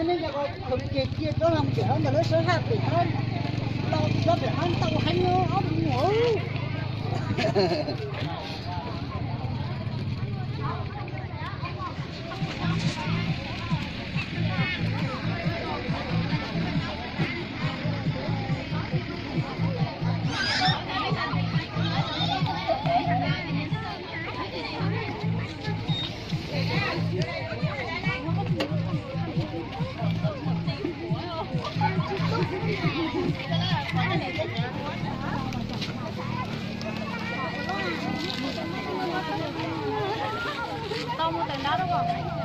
Nej cov khaws kiag cia rau hauv pem hab ntawm lub sab hab pem hab, los rau pem hab ntau heev no ob tug nyuam. Tau mus tawm nrab rau.